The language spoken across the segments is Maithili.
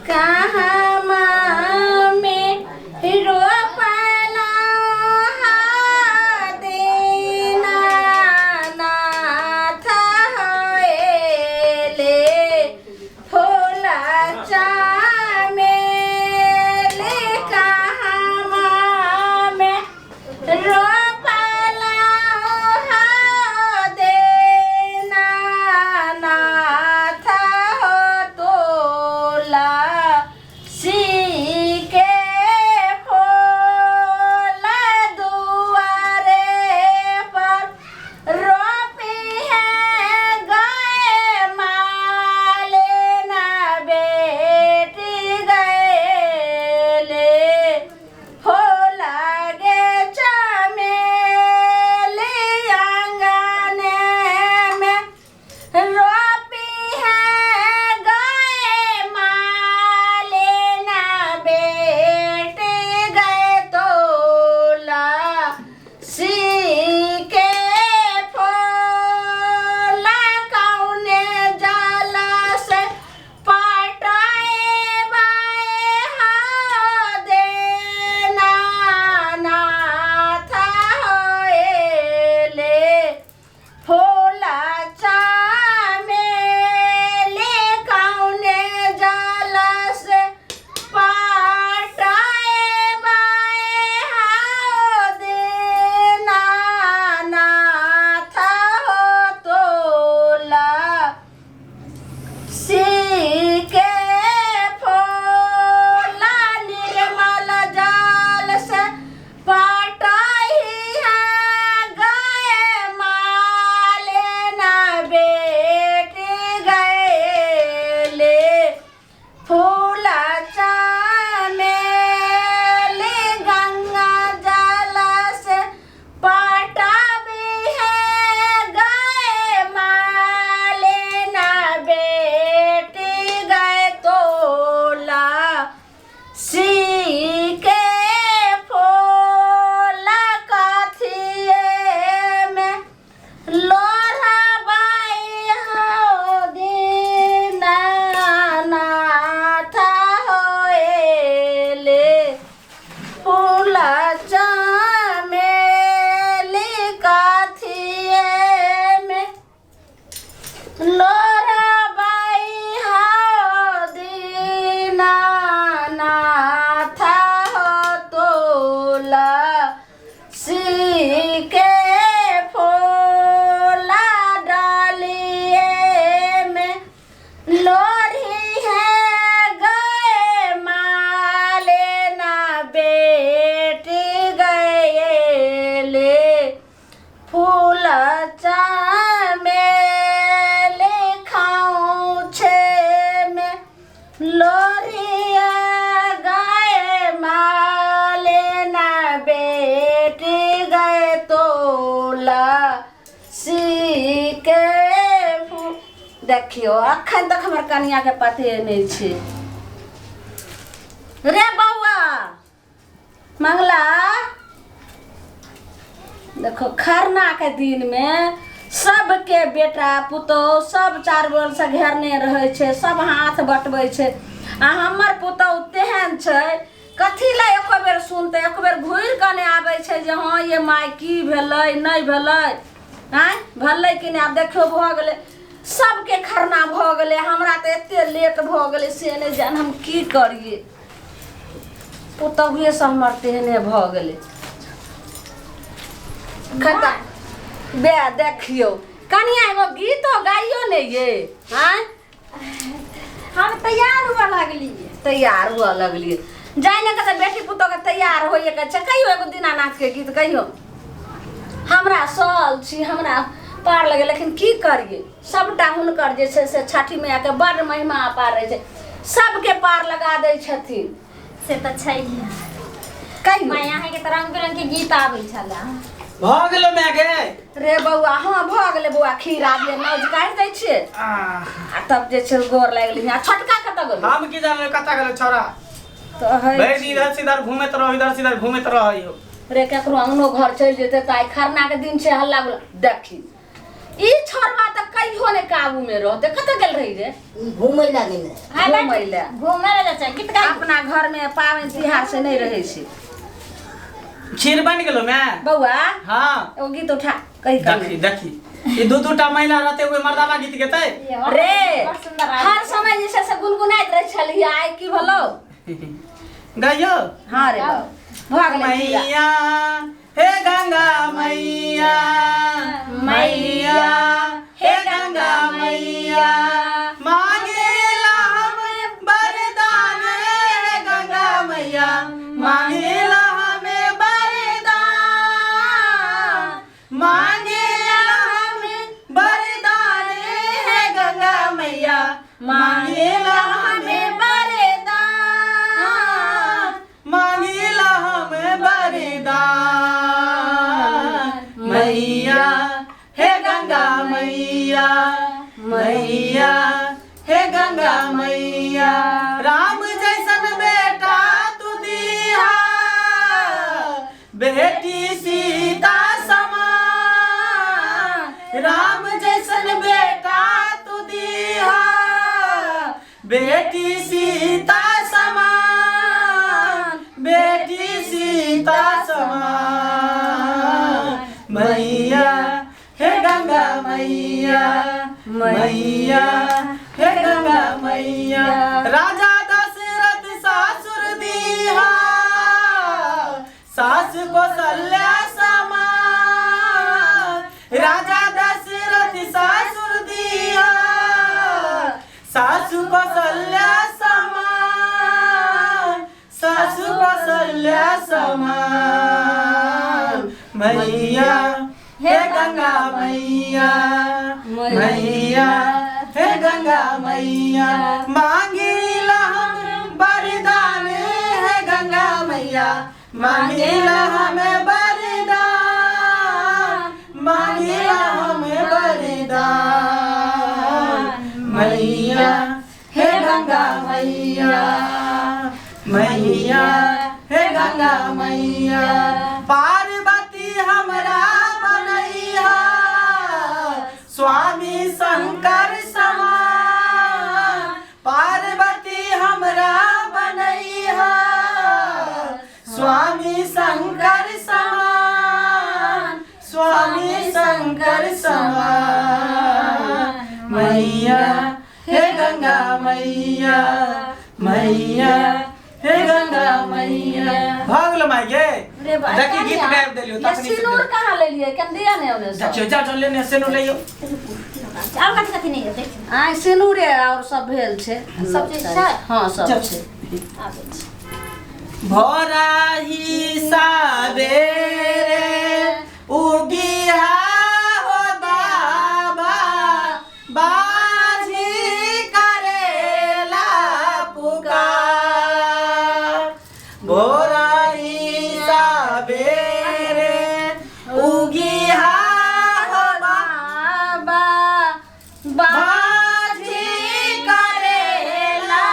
कहाँ में रोपला दीनानाथ होएले फूल चमेली कहाँ में रोपला दीनानाथ हो तोला के फूल दुआरे पर रोपी है गए माले ना बेटी गए हो लागे चमेली आंगने में रोपी है गए माले ना बेटी गए तोला सी के फूल कौने जल से पटाए बाए हो देना नाथ होएले फूल चमेली कौने जल से पटाए बाए हो दीनानाथ हो तोला सी के फूल निर्मल जल से पटाही है गए माले ना बेटी गए ले फूल चमेली गंगा जल से पटाबी है गए माले ना बेटी गए तोला सी के फूल कथिए में लोढ़ा बाई हो दीनानाथ होएले फूल चमेली कथिए में लोरा बाई हो दीनानाथ हो तोला सी के फूला डालिए में लोरी है गए माले ना बेटी गए ले फूल चमेली खाऊं छे में लोरिया गए माले ना बेटी गए तोला सी के देखियो अखन तक हमर कनिया के पते नहि छै रे बौआ मंगला देखो खरना के दिन में सबके बेटा पुतोह सब चार बगल से घेरने रहै छै सब हाथ बटबै छै आ हमर पुतोह तेहन छै कथी लए एको बेर सुनतै एको बेर घुरि कऽ नहि आबै छै जे हँ ये माय की भेलै नहि भेलै आँय भेलै कि नहि आब देखियौ भऽ गेलै सबके खरना भऽ गेलै हमरा तऽ एते लेट भऽ गेलै से नहि जान हम की करियै पुतहुए सब हमर तेहने भऽ गेलै खता बे देखियौ कनिया एगो गीतो गाइयो ने ये आँय हम तैयार हुआ लगलिए तैयार हुआ लगलिए जाय ने कतऽ बेटी पुतोह के तैयार होइए के छै कहियो एगो दीनानाथ के गीत कहियो हमरा सहल छी हमरा पार लगे लेकिन की करिए सबटा हुनकर जे छै से छठि मैयाके बड़ महिमा अपार रहै छै सबके पार लगा दै छथिन से तऽ छैहे कहियो माय अहाँके तऽ रंग बिरंग के गीत आबै छले भऽ गेलो माय गे रे बौआ हाँ भऽ गेलै बौआ खीर आबिए नौज काटि दै छियै आह, आ तब जे छै गोर लागि गेलै आ छोटका कतऽ गेलै हम की जानल कतऽ गेलो छौड़ा तऽ है भरि दिन इधर से इधर घूमैत रहो इधर से इधर घूमैत रहो रे केकरो अंगनो घर चलि जेतै तऽ आइ खरनाके दिन छै हल्ला गुल्ला देखी ई छोरबा तऽ कहियो ने काबू में रहते। कतऽ गेल रही रे? घूमै ला गेल रहे। हाँ, बैठ। घूमै लए। घूमै लए जाइ छै, गीत गाइ। अपना घर में पाबनि तिहार से नहीं रहै छै। खीर बनि गेलो मैं। बौआ। हाँ। एगो गीत उठा कही देखी कही। देखी ई दू दूटा महिला रहते हुए मर्दावा गीत गेतै। रे बड़ सुंदर आवाज। हर समय जे छै से गुनगुनाइत रहै छलियै, आइ की भेलौ? गाइयो। हाँ रे बाबू, भऽ गेलै खीरा। मैया हे गंगा मैया, मैया हे गंगा मैया, मांगेला हम वरदान हे गंगा मैया, मांगेला हमें वरदान, मांगेला हमें वरदान हे गंगा मैया, मांगेला हमें वरदान, मांगेला हमें वरदान, मैया हे गंगा मैया, मैया हे गंगा मैया, राम जैसन बेटा तू दिहा, बेटी सीता समान, राम जैसन बेटा तू दिहा, बेटी सीता समान, बेटी सीता समान, मैया हे गंगा मैया, मैया हे गंगा मैया, राजा दशरथ सासुर दिहा, सास कौशल्या समान, राजा दशरथ सासुर दिहा, सासु कौशल्या समान, सासु कौशल्या समान, मैया हे गंगा मैया, मैया हे गंगा मैया, मांगेला हम वरदान हे गंगा मैया, मांगेला हमें वरदान, मांगेला हमें वरदान, मैया हे गंगा मैया, मैया हे गंगा मैया, पार्वती हमरा बनैया, स्वामी शंकर समान, पार्वती हमरा बनैया, स्वामी शंकर समान, स्वामी शंकर समान, मैया हे गंगा मैया, मैया हे गंगा मैया। भऽ गेलो माय गे। रे बा, देखी गीत कनिया, गाबि देलियौ ये तखनी से। सिनूर कहाँ लेलियै? केन दिया ने ओने सब? देखियौ, जा जा लेने सिनूर लैयौ। और कथी कथी नहीं है देखियौ। आइ सिनूरे और सब भेल छै। सब चीज छै? हाँ सब चल। छै। आबै छै। भोराही साबेरे उगिहा हो बाबा, बाजी करेला पुकार, भोराही साबेरे उगिहा हो बाबा बाजी करेला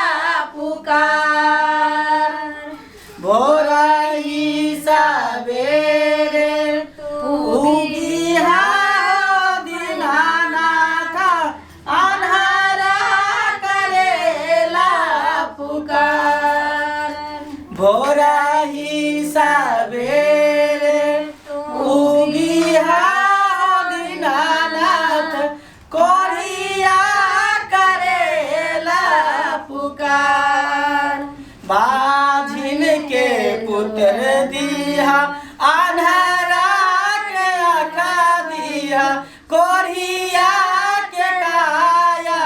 पुकार, भोराही साबेरे उगिहा दीनानाथ, अन्हारा करेला पुकार, भोराही साबेरे उगिहा दीनानाथ, कोरिया करेला पुकार, बाझिन के पुत्र दिहा, अन्हारा के आखा दिया, कोरिया के काया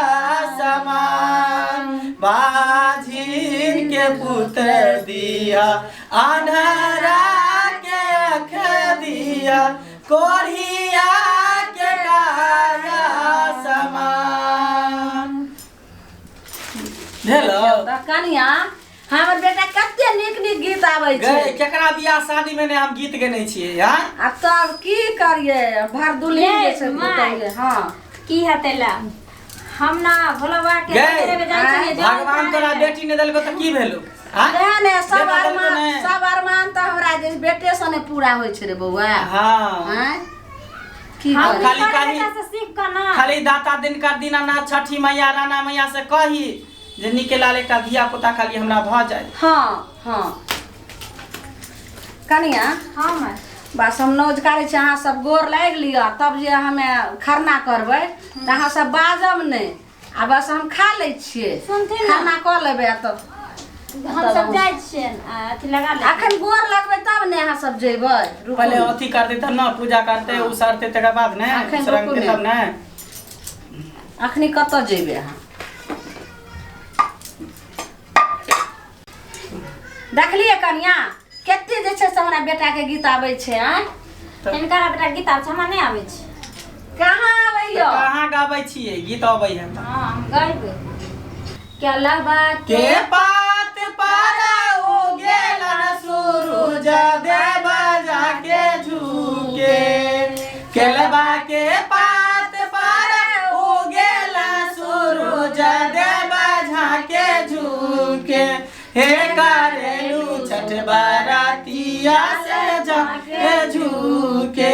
समान, बाझिन के पुत्र दिया, अन्हारा के आखा दिया, कोरिया के काया समान। भेलो? तऽ कनिया, हमर बेटा कते नीक नीक गीत आबै गए छै। केकरा बियाह शादी में ने हम गीत गेने छियै? हाँ। आ तब की करियै, भर दुल्हन जे छै ये, माय। पुतैये, हाँ। की हेतै ला, हम ना भोला बाबा के गए। मंदिर में जाइ छलियै जल भगवान तोरा ढारै। बेटी ने देलको तऽ की भेलो? हाँ? तें ने सब बेटा देलको अरमान ने? सब अरमान तऽ हमरा जे बेटे से ने पूरा होइ छै रे बौआ। हाँ। आँय? की हम करी? खाली हिनकर खाली- बेटा से सीख कऽ ना खाली दाता दिनकर दीनानाथ छठी मैया राणा मैया से कही जे नीके लाल एकटा धिया पुता खाली हमरा भऽ जाय। हाँ हाँ कनिया हाँ माय बस हम नौज करै छी, अहाँ सब गोर लागि लिअ, तब जे हमे खरना करबै तऽ अहाँ सब बाजब नहि, आ बस हम खा लै छियै। सुनथिन ना। खरना कऽ लेबै आ तब हम सब जाइ छियै आ अथी लगा लेबै। अखन गोर लगबै तब ने अहाँ सब जेबै। रुकू। पहिले अथी करतै तब ने पूजा करतै, उसरतै तकर बाद ने अखन रुकू उसरंगतै ने। तब ने। अखनी कतऽ जेबै अहाँ? देखलियै कनिया कते जे छै से हमरा बेटाके गीत आबै छै। आँय हिनकर बेटा गीत आबै छै, हमरा नहि आबै छै। कहाँ आबैया? कहाँ गाबै छियै? गीत अबै है तऽ। हाँ हम गएबै केलबा के पात पारा उगेलन सूरज देव जाके झुके, केलबा के पात पारा उगेलन सूरज देव झाके झुके, हे करेलू छठ बारातिया से जाके झुके,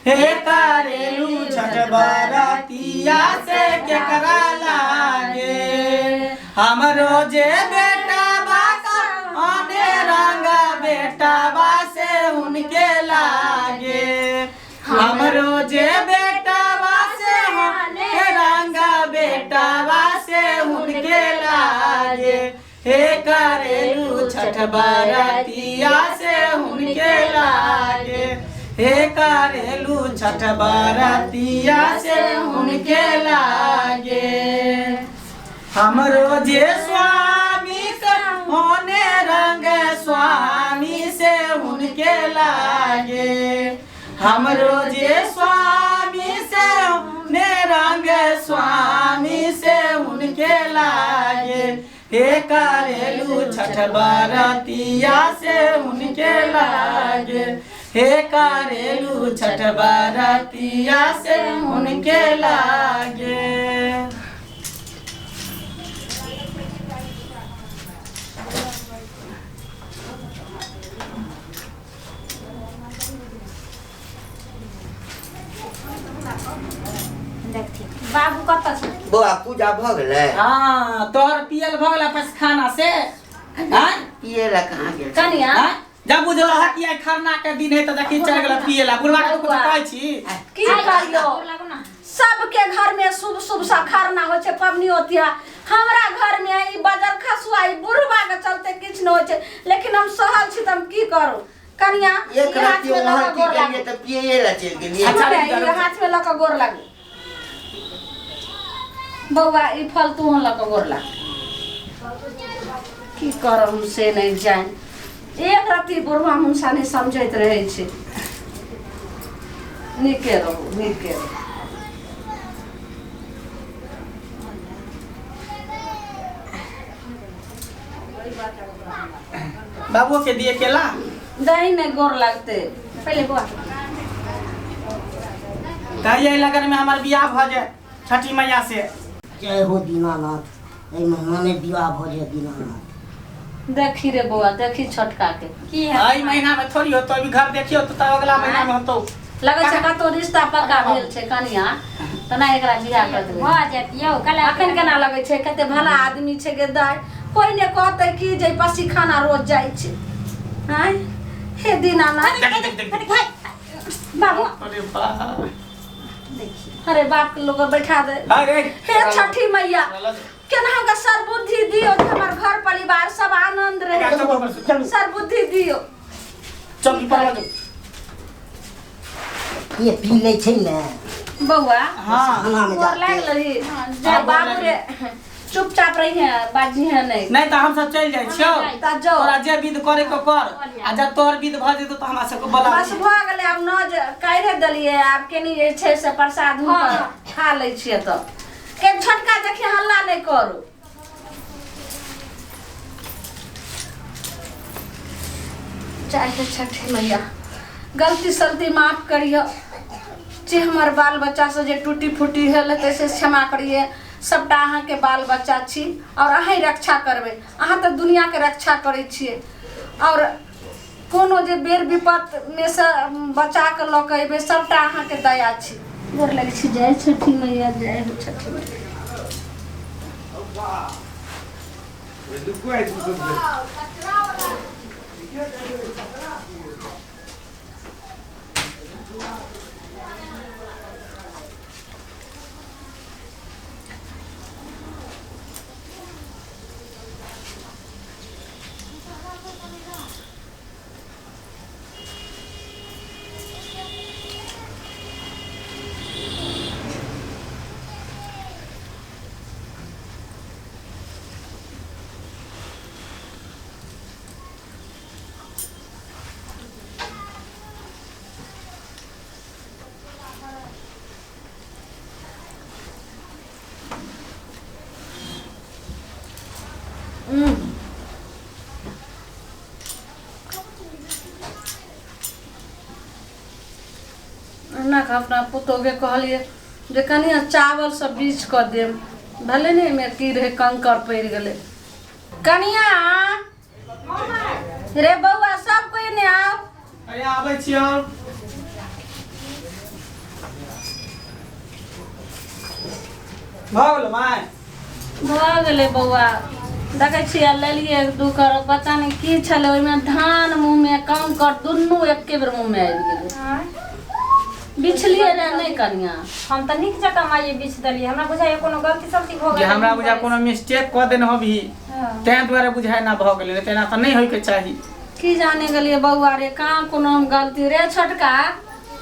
हे करेलू छठ बारातिया से केकरा लागे, हमरो जे बेटा बाका आने रंगा बेटा बा से उनके लागे, हमरो जे बेटा बा से आने रंगा बेटा बा से उनके लागे, हे करेलू छठ बारातिया से उनके लागे, हे करेलू छठ बारातिया से उनके लागे, हमरो जे स्वामी से होने रंग स्वामी से उनके लागे, हमरो जे स्वामी से होने रंग स्वामी से उनके लागे, हे करेलू छठ बारातिया से उनके लागे, हे करेलू छठ बारातिया से उनके लागे। देखथिन बाबू कतऽ छै? बौआ पूजा भऽ गेलै? हाँ तोहर पियल भऽ गेला पसखाना से? आँय? पियै लए कहाँ गेल? कनिया आँय? जब बुझल है कि आइ खरना के दिन है तऽ देखी चलि गेल पियै ला। बुढ़वा के कुछ कहै छी? की करियो, लागू ना। सबके घर में शुभ शुभ सा खरना होइ छै, पबनी होती है। हमरा घर में ई बजर खसुआ ई बुढ़वा के चलते किछु नहि होइ छै, लेकिन हम सहल छी तऽ हम की करू? कनिया एक ई हाथ राति में लऽ ओम्हर कऽ की गोर लागू। गेलियै तऽ पियै लए चलि गेलियै। अच्छा, सुनू ने, ई हाथ में लऽ कऽ गोर लागू। बौआ ई फल तू लऽ कऽ गोर लाग। की करब से नहि जानि, एक रत्ती बुढ़वा मुनसा नहि समझैत रहै छै। नीके रहू, नीके रहू। बाबुओ के दिए केला? दही नहि गोर लगतै। पहिले बौआ कहिए लगन में हमर बियाह भऽ जाय छठी मैया से। जय हो दीनानाथ, एहि महीना में विवाह भऽ जाय दीनानाथ। देखी रे बौआ, देखी छोटका के की है? एहि महीना में थोड़ी होतो, अभी घर देखियो तो तब अगला महीना में होतो। लगै छै कतौ रिश्ता पक्का भेल छै कनिया, तऽ नहि एकरा बियाह कर देबै। भऽ जायत यौ कल। अखन केना लगै छै कते भला आदमी छै गे दाइ, कोइ ने कहतै कि जे पसीखाना रोज जाइ छै। आँय हे दीनानाथ। देख देख देख देख। बाबू अरे बाप, अरे बाप के लोग बैठा दे। अरे हे छठी मैया, केना के सर्बुद्धि दियो जे हमर घर परिवार सब आनंद रहे। सर्बुद्धि दियो। चल पर जाओ। ये पी लै छै ने बौआ। हाँ खाना में गोर जाके लागि लही। जा बाबू रे, चुपचाप रही है, बाजी है नहीं। नहीं तो हम सब चलि जाइ छियौ। तऽ जाओ। तोरा जे विध करे के कर, आ जब तोहर विध भऽ जेतौ तऽ हमरा सबके बोला। बस भऽ गेलै, आब नज काढ़े देलियै, आब केनी जे छै से प्रसाद हुनकर खा लै छियै। तऽ के छोटका देखी हल्ला नहि करू। चाहे छठी मैया गलती सलती माफ करियो, जे हमर बाल बच्चा से जे टूटी फूटी भेल हेतै से क्षमा करिए। सबटा अहाँके बाल बच्चा छी और अहीँ रक्षा करबै, अहाँ तऽ दुनिआके रक्षा करै छियै, और कोनो जे बेर विपत्तिमे से बचा कऽ लऽ कऽ अयबै सबटा अहाँके दया छी। गोर लगै छी। जय छठी मैया, जय हो छठी मैया। एना कऽ अपना पुतोहके कहलियै जे कनि चावल सब बीछ कऽ देब, भले ने एहिमे की रहै, कंकड़ पड़ि गेलै। कनिया रे बौआ, सब कोइ ने आउ। अरे आबै छियौ। भऽ गेलो माय? भऽ गेलै बौआ। देखै छियै, लेलियै एक दू कर, पता नहि की छलै ओहिमे, धान मुँहमे कंकड़ दुनू एके बेर मुँहमे आबि गेलै। बिछलियै रहे नहि कनिया? हम तऽ नीक जकाँ माइये बिछ देलियै, हमरा बुझाइए कोनो गलती सलती भऽ जे गेल। हमरा बुझा कोनो मिस्टेक कऽ देने होबही, तें दुआरे बुझाइ एना भऽ गेलै, नहि तऽ एना तऽ नहि होइके चाही। की जाने गेलियै बौआ रे, कहाँ कोनो हम गलती रे छोटका।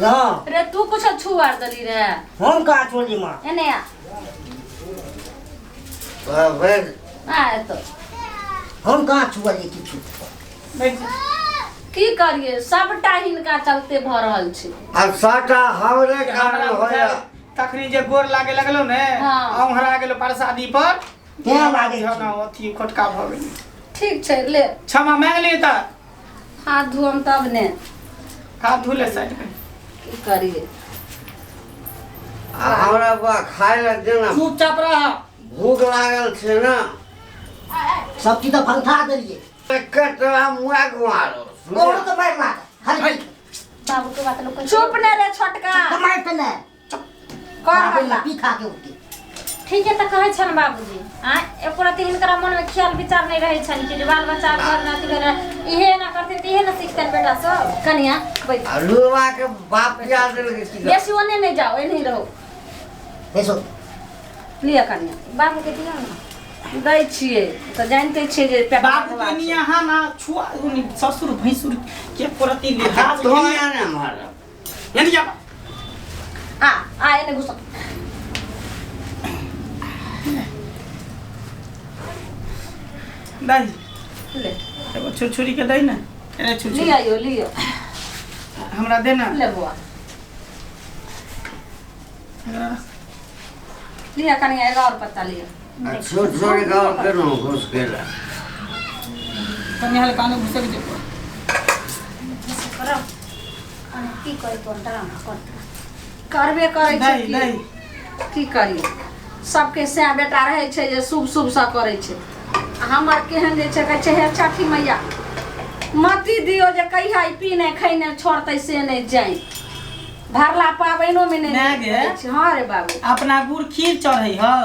हँ। रे तू कुछ छुआर देली रे? हम कहाँ छोड़ली माँ? एने आ। भेल। आ एतौ। हम कहाँ छुअलियै किछु? बैठ जा। की करिए, सबटा हिनका चलते भऽ रहल छै। आब सबटा हमरे हमरा कारण बुझाइ होइए। तखनी जे गोर लागे लगलो ने, हँ। औंघरा गेलो प्रसादी पर। तें लागै छै। ना अथी खोटका भऽ गेलै। ठीक छै, ले। क्षमा मांगि लियै तऽ। हाथ धोअम तब ने। हाथ धो ले साइड मे। की करिए? आ हमरा बा खाय लए देना। चुपचाप रह। भूख लागल छै ने। सब चीज तऽ भंगठा देलियै। कटरा मुआ गुआरो। और तऽ मारि लागल खाली। बाबू के बात लोग। चुप ने रे छोटका। तऽ मारि तऽ नहि कर हल्ला। पी खा के उठे। ठीके तऽ कहै छनि बाबूजी। आँय, एको रत्ती हिनकरा मनमे ख्याल विचार नहि रहै छनि कि जे बाल बच्चा घरमे अथी भेलै, इहे एना करथिन तऽ इहे ने सिखतनि बेटा सब। कनिया बैठ। आ लुलवा के बाप पिया देलकै की? बेसी ओने नहि जाओ, एनही रहो। बैसो। लिअ कनिया। बाबूके दियौ ने। दै छियै तऽ जानिते छियै जे पेट बाबू के निया ना छुआ, ससुर भैंसुर के प्रति लिहाज। तो ने मार। एने जा। आ आ, एने घुसो। दही। ले। एगो छुरछुरी के दही ने, एने छुरछुरी। लिअ यौ, लिअ। हमरा दे ने। ले बौआ, लिअ कनिया, एगो और पत्ता लिअ। आ छोट छोट गाँव केना घुस गेला? कनि हल्का ने घुसक जेतौ। करब की करी, तोन ड्रामा करतै। करबे करै छै। दही। की दही। की करियै, सबके सएह बेटा रहै छै जे शुभ शुभसँ करै छै, आ हमर केहन जे छै, कहै छै हे छठी मैया मती दियौ जे कहिया ई पीने खैने छोड़तै से नहि जाय, भरला पाबनिओमे नहि माय नीक गे। लगै छै। हँ रे बाबू। अपना गुड़ खीर चढ़ै हौ?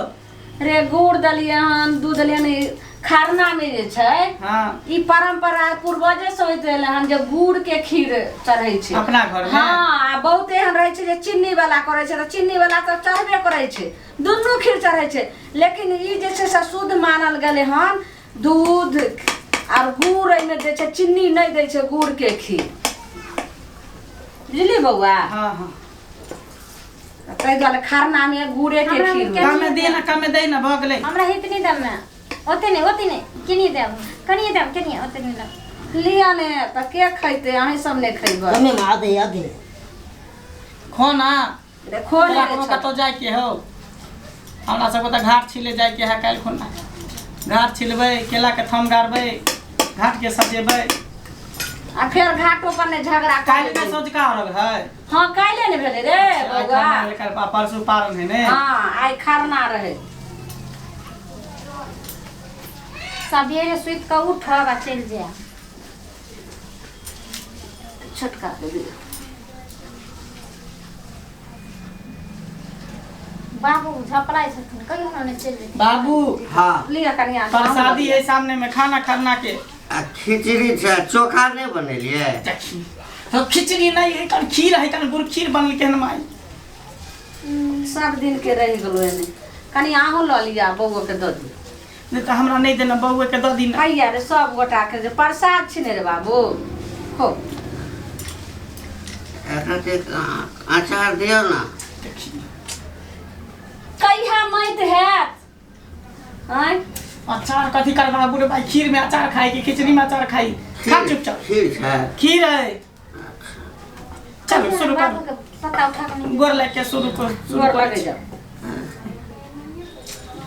रे गुड़ देलियै हन, दूध देलियै हन। ई खरनामे जे छै, हँ, ई परम्परा पूर्वजे से होइत एलै हन जे गुड़ के खीर चढ़ै छै अपना घरमे। हँ, आ बहुत एहन रहै छै जे चीनी वाला करै छै, तऽ चीनी वाला तऽ चढ़बे करै छै, दुनू खीर चढ़ै छै, लेकिन ई जे छै से शुद्ध मानल गेलै हन। दूध आर गुड़ एहिमे दै छै, चीनी नहि दै छै गुड़ के खीर, बुझली बौआ? हँ हँ। ताहि दुआरे खरनामे गुड़े के हमरा खीर होइ छै। कमे दे ना, कमे दे ना, भऽ गेलै। हमरा इतनी दम में ओते नहि, ओते नहि, कनिए देब, कनिए देब, कनिए, ओते नहि देब। लिअ ने तऽ, के खैतै? अहीं सब ने खैबै? कमे में आधे आधे। खो ना। देखो ने तोरा रे कोनो छोटका। कतौ जाइके हौ? हमरा सबके तऽ घाट छिले जाइके है काल्हि खुना। घाट छिलबै, केलाके थम गाड़बै, घाटके सजेबै। आ फेर घाटो पर ने झगड़ा काल्हि करै ने छै। सँझुका अर्घ है। हँ, काल्हि ने भेलै रे आइ बौआ। खरना भेलै, काल्हि परसू पारन है ने। हँ, आइ खरना रहै। सबेरे सुति कऽ उठब आ चलि जायब। छोटका के दियौ। बाबू झपलाइ छथिन कहियो ना ने चलि जेथिन। बाबू हाँ लिअ कनिया प्रसादी है सामने में खाना खरना के। आ खिचड़ी छै चोखा नहि बनेलियै? देखी तो खिचड़ी नहीं है कन खीर है कन गुड़ खीर बनल के माई। सब दिन के रहि गेलो एने। कनि अहूँ लऽ लिअ बौओ के दऽ दियौ। नहीं तो हमरा नहीं देना बौए के दऽ दीना। हैया रे सब गोटा के जे प्रसाद छी ने रे बाबू। हो अचार दियौ ना। देखी कहिया मैत हैत? आँय अचार कथी करबा बाबू रे भाई, खीर में अचार खाई कि खिचड़ी में अचार खाई? खा चुपचाप। खीर छै। खीर है। चलो शुरू बाबू करो। के पत्ता उठा के नहीं गोर लग के शुरू कर शुरू गोर करै लगे छी। जाओ।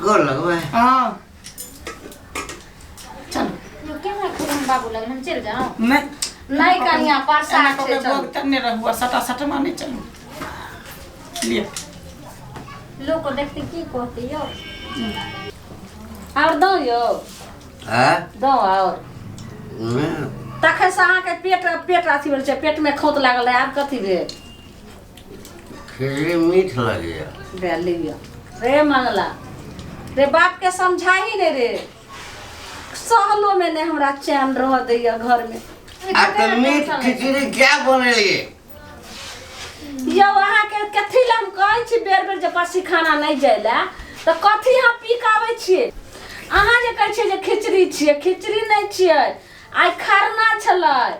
गोर लगबै? हाँ चलो। यो केना खेबै बाबू लग हम चलि जाऊं? नहीं नहीं कनिया एना प्रसाद कऽ छै के चलू। गोग तने रहुआ सटा सटमा नहीं चलू। लिअ लोग को देखते की कहते यो। और दो यौ। हैं? दो और। नहि। तखन से अहाँके पेट पेट अथी भेल छै, पेट में खोत लागल रहै, आब कथी भेल? खिचड़ी मीठ लगैया। दे लिअ रे मंगला रे, बाप के समझाही ने रे, सहलो में ने हमरा चैन रह दैया घर में। आ तऽ मीठ खिचड़ी क्या बनेलियै? यौ अहाँके कथी लए हम कहै छी बेर बेर जे पसी खाना नहीं जाय लए, तऽ कथी अहाँ पी के आबै छियै? अहाँ जे कहै छियै जे खिचड़ी छियै, खिचड़ी नहीं छियै, आइ खरना छलै।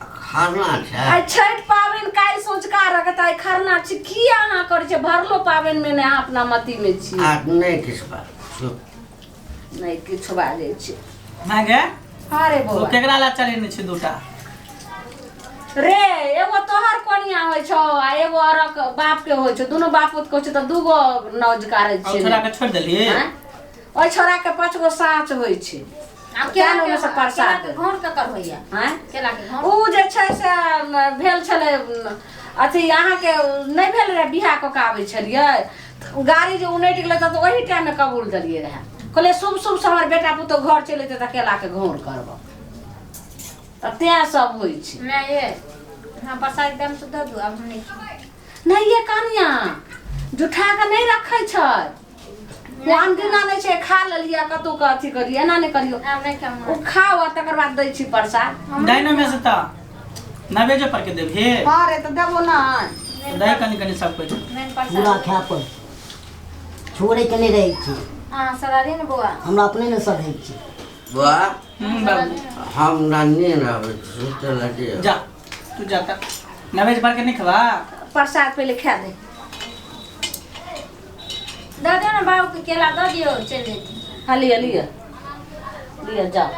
खरना छै? आइ छठि पाबनि काल्हि सँझुका अर्घ तऽ आइ खरना छी। की अहाँ करै छियै? भरलो पाबनि में नहि अहाँ अपना मती में छी। आ नहि किछु बात नहीं किछु बाजै छी। माय गे अरे ओ बौआ केकरा ला चढ़ेने छै दूटा? रे एगो तोहर कोनिया होइ छौ आ एगो अरक बाप के होइ छौ, दुनू बाप पुत के होइ छौ तऽ दूगो नौज कारै आ छियै। छोड़ा के छोड़ि देलियै? आँय? ओहि छोड़ा के 5 गो साँच होइ छै। आब केना केला ओहिमे के से प्रसाद? केला के घौर ककर होइया? आँय? केला के घौर उ जे छै से भेल छलै अथी अहाँके नहि भेल रहै बियाह कऽ के आबै छलियै तऽ गाड़ी जे उनटि गेलै तऽ ओही टाइममे कबूल देलियै रहए। कहलियै शुभ शुभ से हमर बेटा पुतोह घर चलि एतै तऽ केलाके घौर करब, तऽ तें सब होइ छै। मैं ये हाँ प्रसाद एकदम से दऽ दू आब हम नहीं खेबै। नहि ये कनिया जुठा के नहि रखै छै, ओ अनदिना नहि छै, खा लेलियै कतौ के अथी करियै, एना नहि करियौ। आब नहि खेबै। ओ खाओ आ तकर बाद दै छी प्रसाद। डाइनो में से तऽ नवेजो पर के देबही? हँ रे तऽ देबो नहि। दही कनि कनि सब कुछ मेन पूरा प्रसाद खाय पर छोड़ैके नहि रहै छै। अहाँ सदा दिन बौआ हमरा अपने नहि सधै छै। बौआ बाबू हमरा नींद आबै छै, सुतै लए दियौ। जा तू जा तऽ नवेज पर के नहीं खेबा? प्रसाद पहिले खा दे। दऽ दियौ ने बाबू के केला दऽ दियौ चलि जेथिन। हाँ लिअ लिअ लिअ जाओ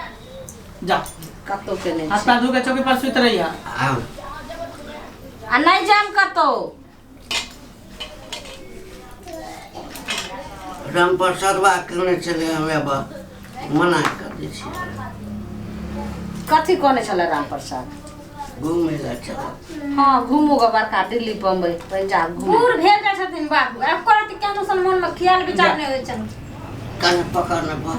जा कतौ के नहि हाथ छै। पैर धो के चौकी पर सुति रहिया। आब आ नहि जायब कतौ। राम प्रसाद बा कहने छलै हमे बा मना कर दै छियै। कथी कहने छलै राम प्रसाद? घूमै लए चलब। हाँ घूमू गो बड़का दिल्ली बम्बई पंजाब घूमू। बूढ़ भेल जाइ छथिन बाबू, आब करत केहनो सन मन में ख्याल विचार नहीं होइ छनि। कने पकड़ने बा।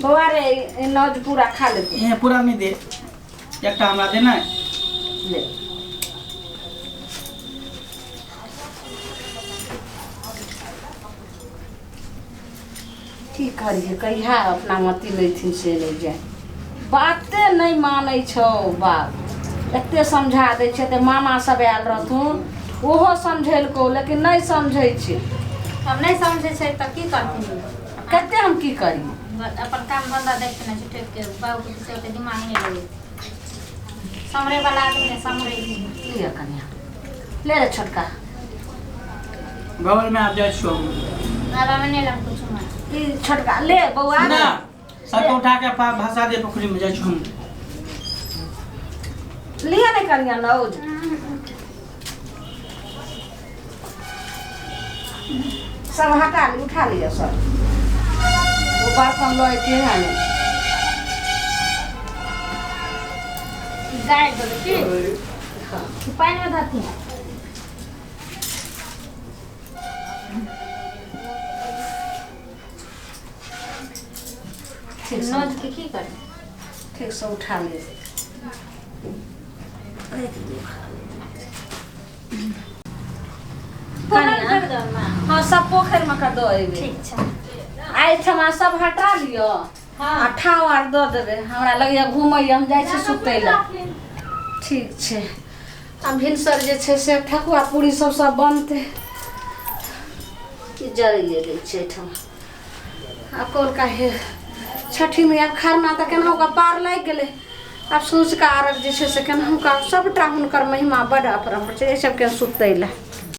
बौआ रे ई नौज पूरा खा लेतै। ये पूरा नहीं दे, एकटा हमरा दे ने। ले की करियै कहिया अपना मती लैथिन से नहि जाय, बाते नहि मानै छौ बाप। एते समझा दै छै तऽ मामा सब आयल रहथुन ओहो समझेलकौ लेकिन नहि समझै छै। अब नहीं समझै छै तऽ की करथिन? कते हम की करियै? अपन काम धंधा देखते नहि छै ठोकि के बाबू के पीछे ओते दिमाग नहि लगै। समरे वाला आदमी नहि समरे छै। लिअ कनिया ले रे छोटका। बगल में आब जाइ छियौ। आब हमे नहि लेब कुछो माय। ई छोटका ले बौआ। ना सबके उठा के भसा दे पोखरी में जाइ छियौ हम। लिअ ने कनिया नौज। सब हटा ली उठा लिअ सब। ओ बर्तन लऽ के है ने गाड़ि देबै की पानि में धथिन? ठीक नोज के की करी? ठीकसँ उठा ले। हाँ, सब पोखरिमे कऽ दऽ अयबै। ठीक छै। एहिठमा सब हटा लिअ। हाँ। आ ठाव आर दऽ देबै। हमरा लगैए घुमैए, हम जाइ छी सुतै लए। ठीक छै। आ भिनसर जे छै से ठकुआ पूरी सब सब बनतै। ई जरैए दै छै एहिठाम। आ कोलका हे छठी मैया खरना तऽ केनाहु कऽ पार लागि गेलै। आब सँझुका अर्घ जे छै से केनाहु कऽ सभटा हुनकर महिमा बड्ड अपरम्पर छै। एहि सबके सुतै लए।